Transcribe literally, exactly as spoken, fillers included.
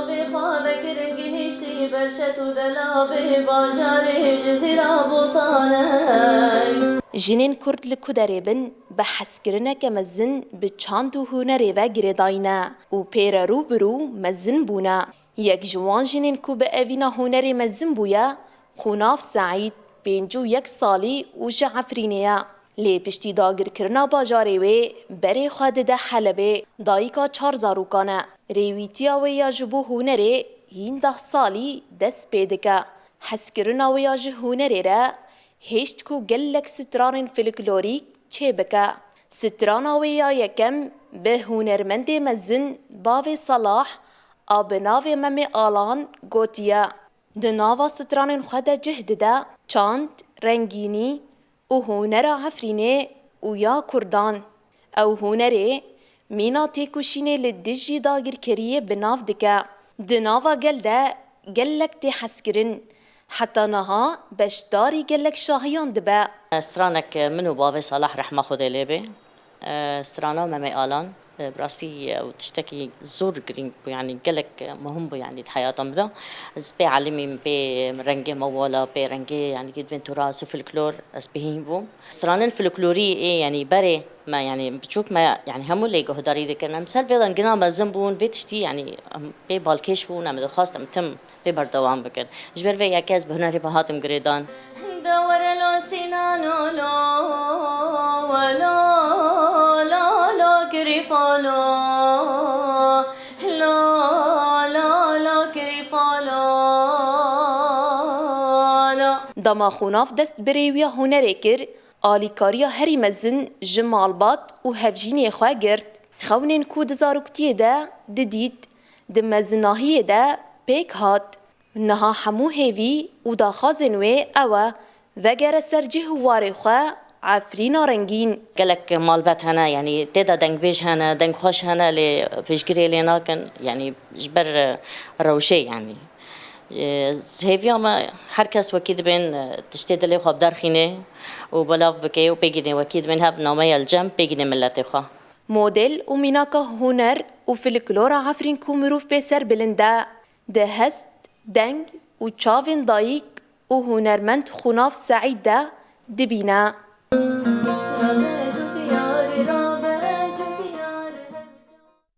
Vê xwe vekirin gihiştî ber şet û delavê bajarê Cizîra Botaney. Jinên Kurd li ku derê bin, bi hezkirineke mezin bi çand û hunerê ve girêdayî ne û pê re rû bi rû mezin bûne. Yek ji wan jinên ku bi evîna hunerê mezin bûye, Xunav Seîd, pêncî û yek salî û ji Efrînê ye. Lê piştî dagirkirina bajarê wê berê xwe dide Helebê, dayika çar zarokan e. Rêwîtiya wê ya ji bo hunerê hîn deh salî dest pê dike. Hezkirina wê ya ji hunerê re hêşt ku gelek stranên folklorîk çêbike. Strana wê ya yekem bi hunermendê mezin Bavê Salah a bi navê Memê Alan gotiye. Di nava stranên xwe de cih dide çand, rengînî û hunera Efrînê û ya Kurdan. Ew hunerê mîna têkoşînê li dijî dagirkeriyê bi nav dike. Di nava gel de gelek tê hezkirin. Heta niha beşdarî gelek şahiyan dibe. Stranek min û Bavê Salah rehma Xwedê lê bê. Strana Memê Alan, bi rastî ew tiştekî zor girîng bû, yanî gelek muhim bû, yanî di heyata min de. Ez pê elimîm, pê rengê me wala, pê rengê, yanî dibên tura folklor, ez pê hîn bûm. Stranên folklorî ê, yanî berê me, yanî biçûk me, yanî hemû lê guhdarî dikirin. Em ser vê rengina mezin bûn, vê tiştî, yanî em pê balkêş bûn, em dixwast em tim pê berdewam bikin. Ji ber vê yekê ez bi hunerê ve hatim girêdan. De were lo Sînano lo, lo, lo, lo, kirîfo lo, lo, lo, lo, kirîfo lo, lo. Dema Xunav dest bi rêwiya hunerê kir, alîkariya herî mezin ji malbat û hevjînê xwe girt. Xewnên ku di zaroktiyê de didît, di mezinahiyê de pêk hat. Niha hemû hêvî û daxwazên wê ew e, vegere ser cih û warê xwe, Efrîna rengîn. Gelek malbat hene, yanî tê de dengbêj hene, dengxweş hene, lê piştgirê lê nakin, yanî ji ber, e, rewşê, yanî. E, hêviya me her kes wekî dibên, e, tiştê dilê xwe biderxînê û belav bike û pêgînê wekî dibên hev nameya li cem pêgînê miletê xwe. Model û mînaka huner û folklora Efrîn ku mirov pê serbilind e, di hest, deng û çavên dayik û hunermend Xunav Seîd de dibîne.